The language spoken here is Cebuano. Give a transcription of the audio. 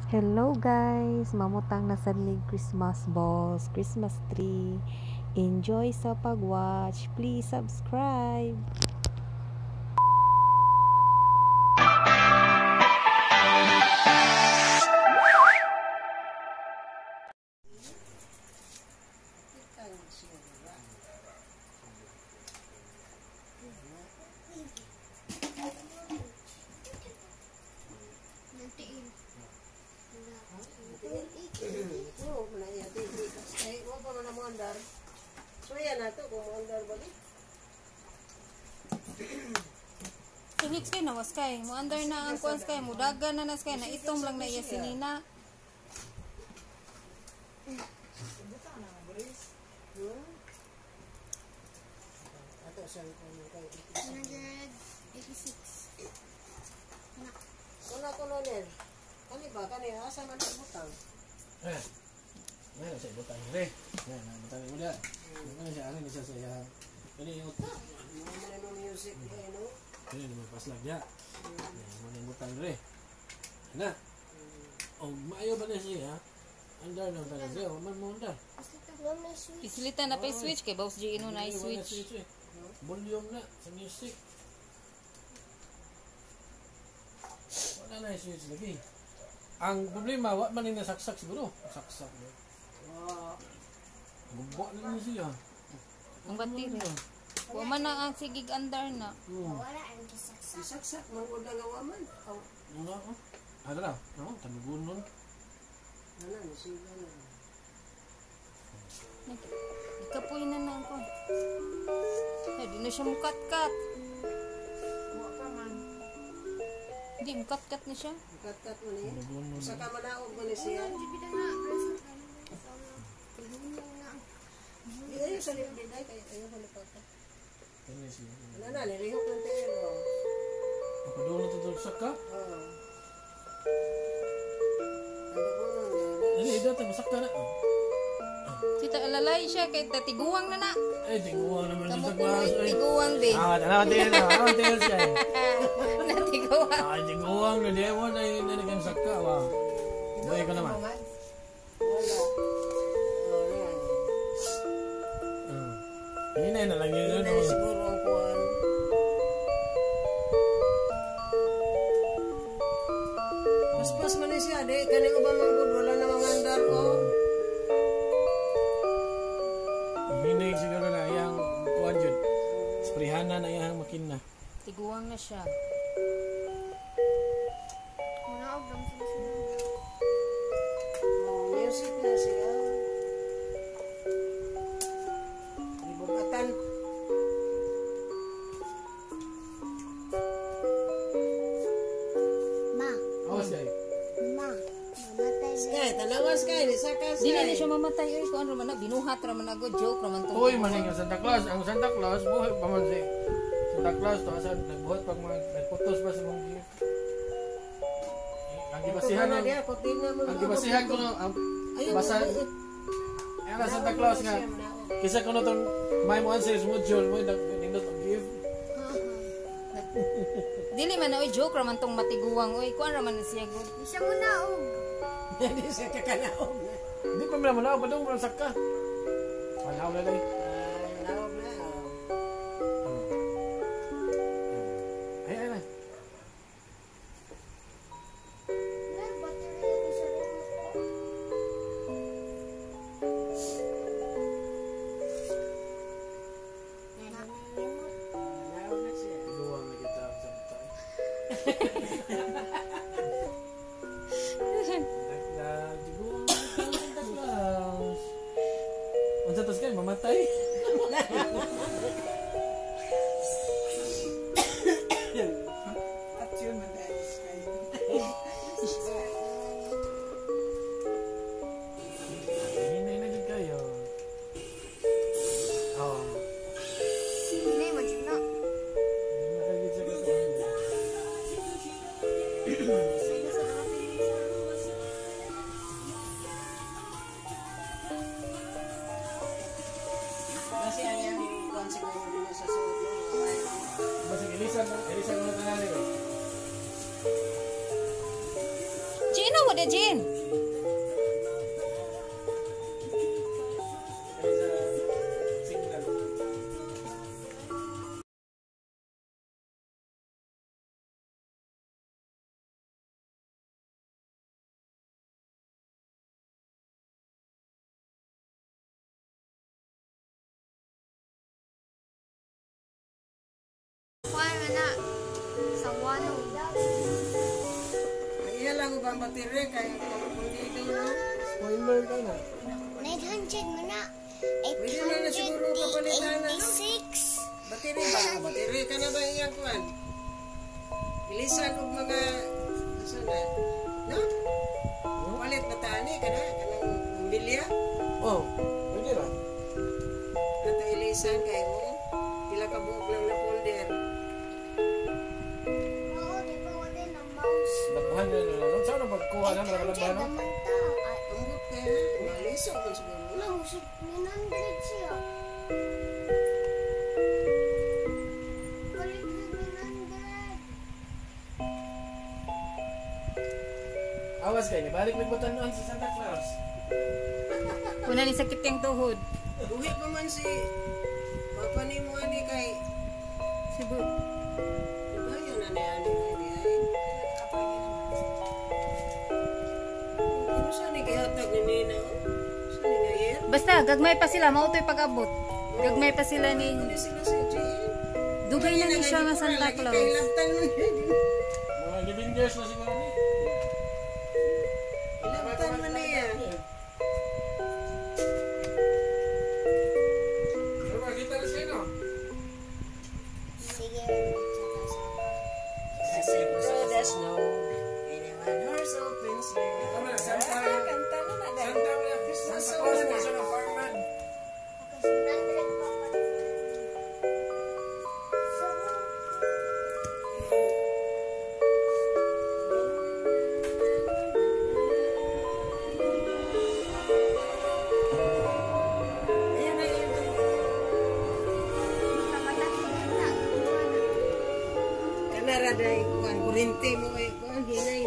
Hello guys, mamutang na sad mig Christmas balls, Christmas tree. Enjoy sa pag-watch. Please subscribe. Tuhit kay nawas kay muandar na ang kuan kay mudagan na nas kay na itom lang na iya sinina. Ato sa 186. Kuna kuno ner. Kani ba kani asa man ang butang? Eh. Ngayon sa butang re. Ngayon na butang mo dia. Ngayon siya ano siya sa iya. Kani yung Mo man music eh no. kani mo paslag dia. Mo nang butang re. Na. Og maayo ba na siya? Andar na tayo siya, man mo andar. Islita na pay switch kay boss G ino na switch. Volume na sa music. Wala na switch lagi. Ang problema, wa man ni nasaksak siguro. Saksak. Wa. Gubo na ni siya. Ang battery. Wa man na ang sigig andar na. Wala ang gisaksak. Isaksak man gud nga wa man. Aw, Wala ko. Ah, tara. No, tanugon nun. ana ni siya na. Ikapoy na na ako. Ay, di na siya mukat-kat. Wa pa man. Di, mukat-kat na siya. Kat-kat mo ni. Tanugon nun. Usa ka manaog man ni siya. Bida na. Di ayo sa libre dai kay ayo ko pa ka. Kani siya. Ana na nilihok ng tiil oh. Ako doon na tutulsak ka. Oo. Ang dugo nun. Dali, dati, masakta na. Sita alalay siya kay tatiguang na na. Eh, tiguang naman Kamo sa kuno Claus. Ay. tiguang di. Ah, tanaw tingin na. Tanaw tingin siya. eh. Natiguang. Ah, tiguang na. Di mo na yun na nagkamsak ka. Wow. Buhay ko naman. Wala. Oh, yan. Hinay na lang yun. Hindi ano. siguro ang kuwan. Paspas man ni siya, di kaning uban man gud wala na mga andar oh. Hinay siguro na iyang kuwan yun. Sprayhanan na iyang makina. Tiguang na siya. Manaog lang sila sila. Oh, music na siya. Gibugatan. Ma, Awas siya. ma, mamatay na. Sky, tanawa Sky, ni saka Dili na Sky. siya mamatay oy kuan ra man na binuhat ra man na go joke ra man tong. Uy, maning ang Santa Claus. Ang Santa Claus, buhay pa man si Santa Claus. To, asan, nagbuhat pag mga, nagputos ba sa mga gift. Eh, ang gibasihan na ng, diya, kurtina mo. ang gibasihan ko no, ang Ayaw, basa, ay, ay, ang Santa Claus nga, kisa ko na itong may mo answer sa module mo, nindot ang gift. Dili man na oy joke ra man tong matiguang oy kuan ra man na siya good. Di siya munaog. Hindi siya kakanaog na. Hindi pa man mo padung mo sakka. Wala na dai. Ay, naog na. Oh. Ay ay ay. Wala, battery ni siya remote. Na, remote. Naog na siya. Tiguang na kita ang Santa. Santa Claus, tiguang na kita ang Santa Claus. Unsa tas kay mamatay? mo de Jin. Signal. Kuan man na sa walo. Ang iya lang ubang battery kay kundido no. Spoiler ka na. 900 man na. Pwede na na siguro kapalitan na, no? 886. Battery ba? Battery ka na ba iyang kuan? Ilisan og mga asa na? No? Palit ba tani kana kanang bumbilya? Oh, pwede ra. Ato ilisan kay mo. Pila ka buok lang na folder. Oo, di ba wala na mouse? Labhan na lang. Saan ang pagkuha na? 800 Labhan na? naman ta. Ay, Ambot kaya maliso man siguro. no, 900 siya. Palit na 900. Awas kayo, nibalik nagbatanuan sa Santa Claus. Una ni sakit kang tuhod. Buhi pa man si Papa ni mo ani kay Sibu. Diba yun ani ani ani ay. Ano sa ni gihatag ni Nina? oh? Sa ni nga year? Basta gagmay pa sila mautoy pag-abot. Gagmay pa sila ni Ano sila si Jane? dugay na ni siya nga Santa Lagi Claus. kay labtan mo. Mga 11 years na siguro ni. Ilabtan man niya. Pero makita na siya, no? Sige, saka saka. Through the snow, in a one-horse open sleigh. Tama na, Santa. Kanta na na. Santa na. Santa Claus na siya ng farmman. Okay, 900 pa pa. So, Ayan na yun. makamatay na. Kanara day kuan kurente mo eh kuan hinay.